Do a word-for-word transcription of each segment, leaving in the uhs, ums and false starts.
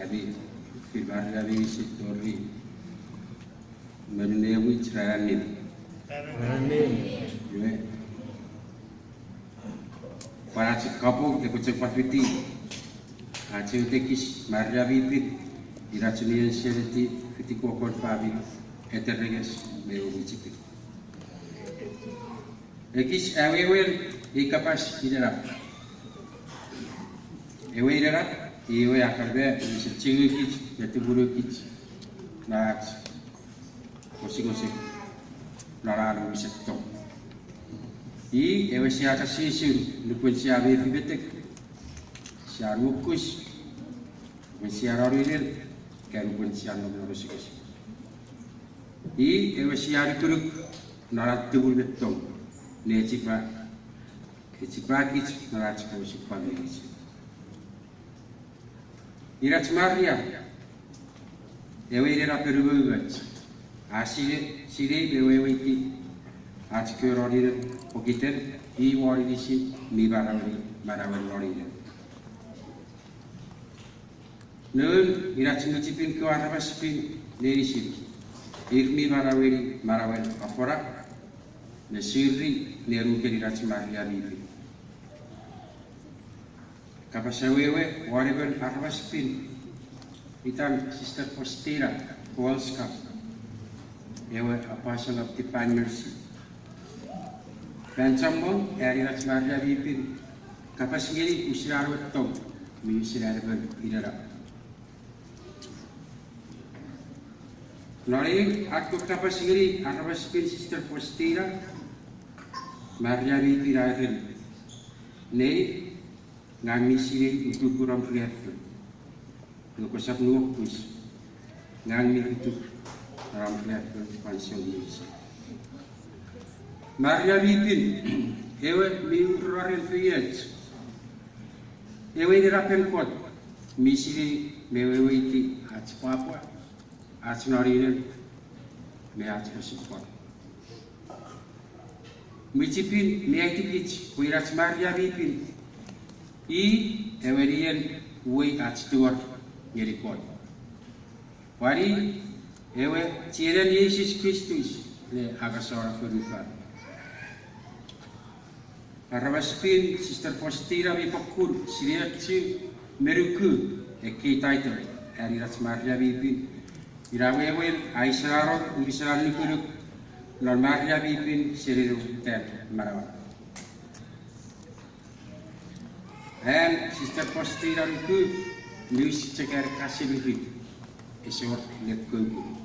Ami, fin Maria meinisin tori monun ewe mwich ra annim. Amen. Iwe, pwan ach kapong epwe chok pwan fiti ach eu tekis Maria mi pin, ina ach mi enseneti fitikokon famini, eterenges me ewe mwichefen. Ekis awewen ei kapas inenap. Ewe inenap, iwe a kan me ese chingukich, ne tumunukich, non ach osukosuk, non an wisen tong. I ewe sia kasisin nupwen sia mefi metek, sia nuokus, nupwen sia noninen, ika nupwen sia nom non osukosuk. I ewe sia nukunuk non an tumun me tong, ne echipa, echipakich non ach kewe osupwang meinisin. Inach Maria, ewe inenap mi umoumoch, a sinei, sinei me weweiti ach kewe noninen pokiten i won inisin mi manaueni manauen noninen. Noun inach mwichipin kewe aramas pin meinisin, ir mi manaueni manauen afona me siri ne nuken inach Maria mi pin. Kapas awewe won emon aramas pin, itan Sister Faustina Kowalska, ewe Apostle of Divine Mercy. Fan chommong an inach Maria mi pin kapas ngeni usun an we tong mi usun an emon inenap. Non ei an we kapas ngeni aramas pin Sister Faustina, Maria mi pin a ereni, Nei, ngang mi sinei ukukun om riaffou. Nge kosap nuokus, ngang mi fituk non om riaffou fansoun meinisin. Maria mi pin, ewe mi uren ren feioch, ewe inenapen Kot, mi sinei me weweiti ach pwapwa, ach noninen, me ach osupwang. Mwichipin mi aitikich pwe inach Maria mi pin, i ewe nien uwei ach tungor ngeni Kot. Pwan i ewe chienen Jises Kristus ne angasano fonufan. Aramas pin Sister Faustina mi fokkun sineochu me nuku ekkei title an inach Maria mi pin. Ina wewen a isenano unusen an nukunuk non Maria mi pin seni ewe unusen manauan. An Sister Faustina nuku mi usun chok an ka semirit, ese wor nekkokun.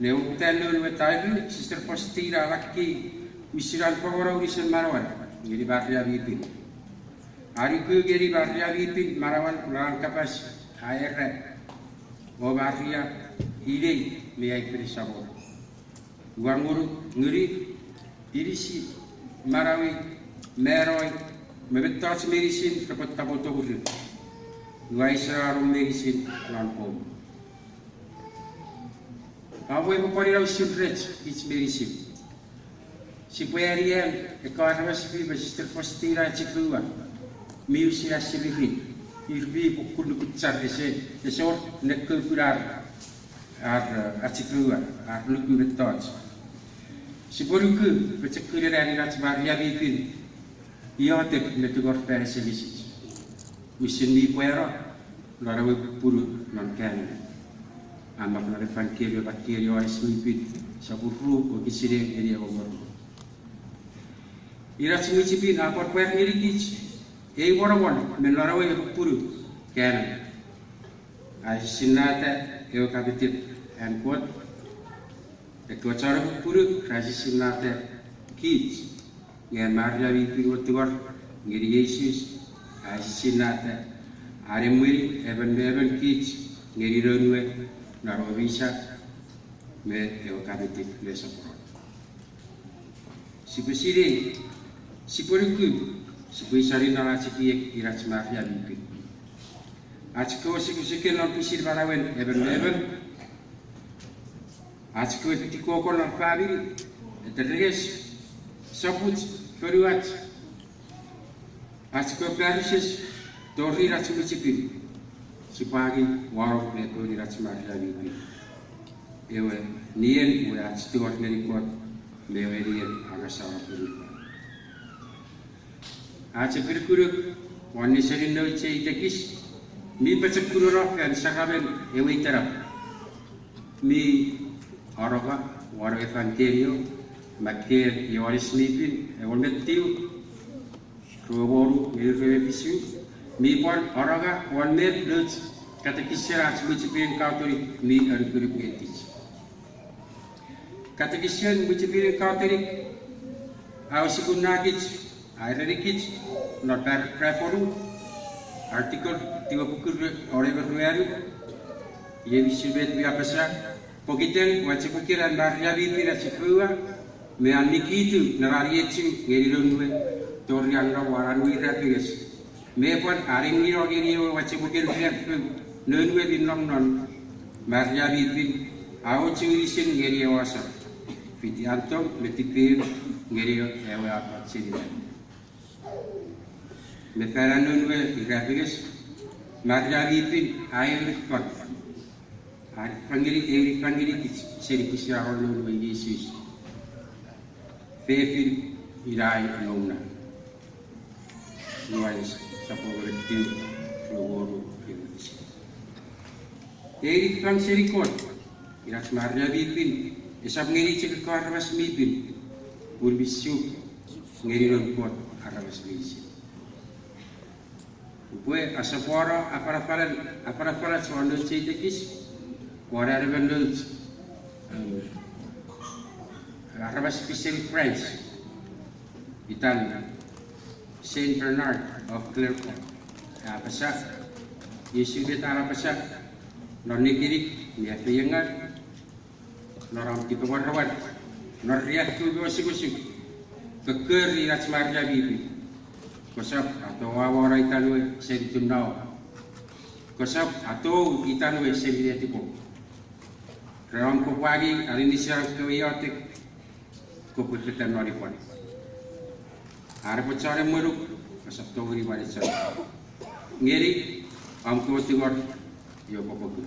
Ne ewe unusen noun we taimi Sister Faustina a makkei usun an fangeno unusen manauan ngeni Maria mi pin. A nuku ngeni Maria mi pin manauan non an kapas a era, O Maria, inei mi ai pin Samon. Ua ngonuk nguni inisi, manauei, manauei, me mettoch meinisin repwe tapweto ngonuk. Ua isenano meinisin non poum. Pwe epwe pwan ina usun rech kich meinisin. Sipwe anean ekkewe aramas pin me Sister Faustina achifoua, mi usun an semirit, ir mi fokkun nukuchar, ese, ese wor nekkokun ar, ar, eh, achifoua, ar nuku mettoch. Sipwe nuku pochokunen an inach Maria mi pin iotek me tungor fan asengesich. Usun mi pwano non ewe pupunu non Kana. A mak non ewe efangelio, ewe efangelio Ioanes mi pin, sopun ru, wokisin ew ngeni engon me ru. Inach mwichipin a pwan pwar ngenikich ei monomon me non ewe pupunu Kana. A esisinnata ewe kapetip an Kot. Ekkewe chon pupunu ra esisinnata kich, nge Maria mi pin we tungor ngeni Jises a esisinnata an emweni emon me emon kich ngeni noun we non ewe misa me ewe kapetip nesoponon. Sipwe sinei, sipwe nuku, sipwe isoni non ach ekiek inach Maria mi pin. Ach kewe osukosuken non pwisin manauen emon me emon, ach kewe fitikoko non famini, eterenges, sopuch, fonuach, ach kewe parishes, tori ach mwichipin. Sipwe angei wanong me poun inach Maria mi pin, ewe nien we ach tungor ngeni Kot me ewe nien angasano fonufan. Ach epinukunuk won nesenin nouch ei tekis mi pochokunono fan saramen ewe itenap mi anonga won ewe evangelio me ewe Ioanes mi pin engon me tiu, rue wonu ngeni rue me fisu, mi pwan anonga won met nouch katekisen ach mwichefenin Katolik mi anukunuk ngenikich. Katekisen mwichefenin Katolik a osukuna kich, a erenikich non paragraph wonu, article tiwepuku wone me ruanu, iei usun met mi apasa: Pokiten wachepuken an Maria mi pin achifoua me an nikitu non an iechiw ngeni noun we tori an nom won an we irapenges, me pwan an ningino ngeni ewe wachepuken riaffou noun we mi nom non Maria mi pin, a ochu inisin ngeni ewe asor, fiti an tong me tipeeu ngeni ewe apachen ina. Me fan an noun we irapenges, Maria mi pin a eunifang, a eunifang ngeni, eunifang ngenikich seni pwisin aron noun we Jises, fefin ina ai noum na. Ioanes sopun engon me tiu, rue wonu, rue me fisu. Eunifang seni Kot inach Maria mi pin esap ngeni chok ekkewe aramas mi pin, pun mi suk ngeni noun Kot aramas meinisin. Upwe asopwano afanafan, afanafanach won nouch ei tekis won an emon nouch, aramas pin seni France, itan Saint Bernard of Clairvaux. A apasa, Jises met a apasa: Non nikinik mi afeiengaw, non om tipemwaramwar, non riaffou mi osukosuk, kokkori inach Maria mi pin. Kosap atoaua won itan we seni tunnao. Kosap atou itan we seni netipom. Ren om kopwe angei aninisin an kewe iotek, kopwe fetan non ipwan. Are epwe chon emwenuk, kosap tongeni pwan echon. Ngeni om kewe tungor, iwe kopwe ku.